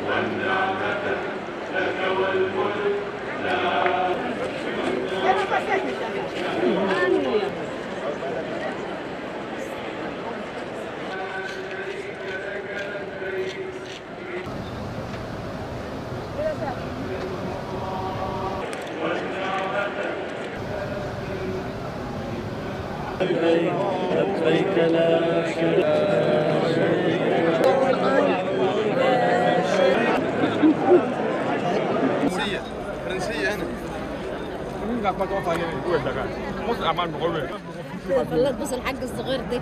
والنعمة لك والملك لا لبيك لا شريك فرنسية هنا. بص الحاج الصغير ده.